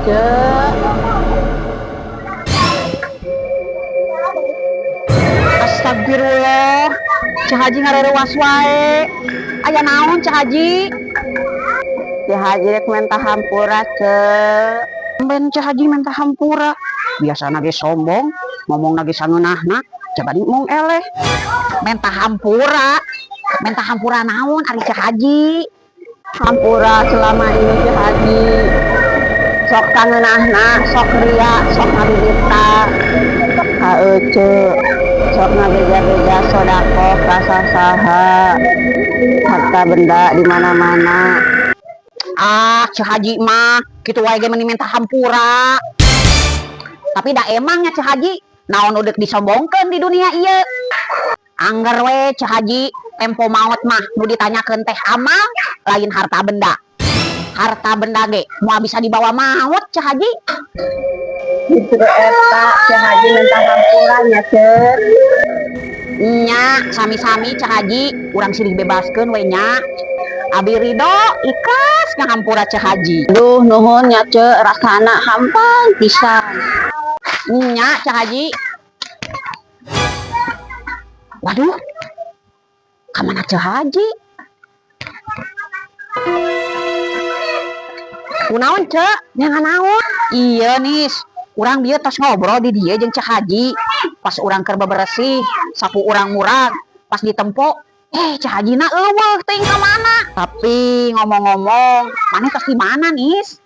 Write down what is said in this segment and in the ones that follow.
Ceu. Astagfirullah, Ceu Haji ngarerewas wae. Aya naon, Ceu Haji? Ceu Haji rek menta hampura, Ceu. Ben Ceu Haji menta hampura. Biasana ge sombong, ngomong ge sangeunahna, coba di mong eleh. Menta hampura. Menta hampura naon ari Ceu Haji? Hampura selama ini Ceu Haji sok sangeunahna, sok ria, sok ngabibita ka ece, sok ngabeja-beja sodakoh ka sasaha, harta benda di mana-mana. Ah, Ceu Haji mah kitu wae ge meni menta hampura. Tapi da emangnya Ceu Haji, naon nu deuk disombongkeun di dunia ieu? Angger we, Ceu Haji, tempo maot mah nu ditanyakeun teh amal, lain harta benda. Harta benda ge moal bisa dibawa maot, Ceu Haji. Justru eta Ceu Haji minta hampura nya, Ceu. Nya, sami-sami, Ceu Haji, urang silih bebaskeun we nya. Abi ridho, ikhlas ngahampura Ceu Haji. Duh, nuhun nya, Ceu, rasana hampang pisan. Nya, Ceu Haji. Waduh, kamana Ceu Haji? Kunaon, Ceu? Nyangan naon? Iya, Nis. Urang dieu tos ngobrol di dieu jeung Ceu Haji. Pas urang keur beberesih, sapu urang murag, pas ditempo, eh, Ceu Haji na euweuh, teuing ka mana. Tapi ngomong-ngomong, maneh tos di mana, Nis?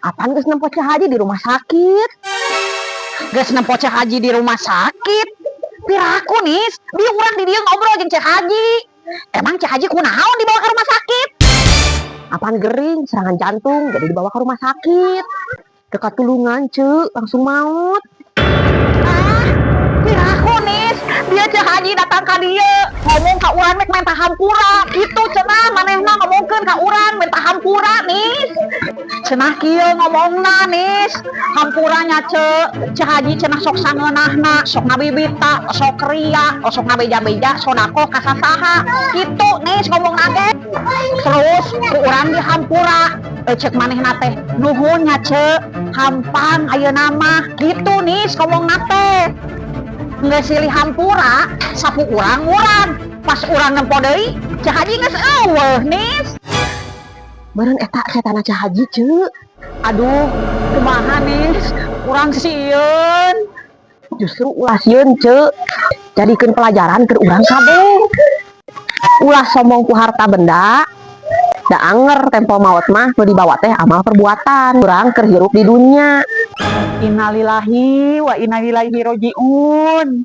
Apaan geus nempo Ceu Haji di rumah sakit? Geus nempo Ceu Haji di rumah sakit. Piraku, Nis, di urang di dieu ngobrol jeung Ceu Haji. Emang Ceu Haji kunaon dibawa ke rumah sakit? Apaan gering, serangan jantung, jadi dibawa ke rumah sakit. Dekat tulungan, Ceu, langsung maut. Ah, piraku, Nis, dia Ceu Haji datang ka dieu, ngomong ka urang rek minta hampura. Kitu cenah manehna ngomongkeun ka urang minta hampura, Nis. Cenah kieu ngomongna, Nis. Hampura nya, Ceu. Ceu Haji cenah sok sangeunahna, sok ngabibita, sok ria, sok ngabeja-beja, sodakoh ka sasaha. Kitu, Nis, ngomongna ge. Terus ku urang dihampura. Eh, cek manehna teh, "Nuhun nya, Ceu, hampang ayeuna mah." Kitu, Nis, ngomongna teh. Geus silih hampura, sapu urang murag. Pas urang nempo deui, Ceu Haji geus euweuh, Nis. Meureun eta setanna Ceu Haji, Ceu. Aduh, kumaha, Nis? Urang sieun. Justru ulah sieun, Ceu. Jadikeun pelajaran keur urang kabeh. Ulah sombong ku harta benda. Da anger tempo maut mah nu dibawa teh amal perbuatan. Urang keur hirup di dunia. Innalillahi wa inna ilaihi rojiun.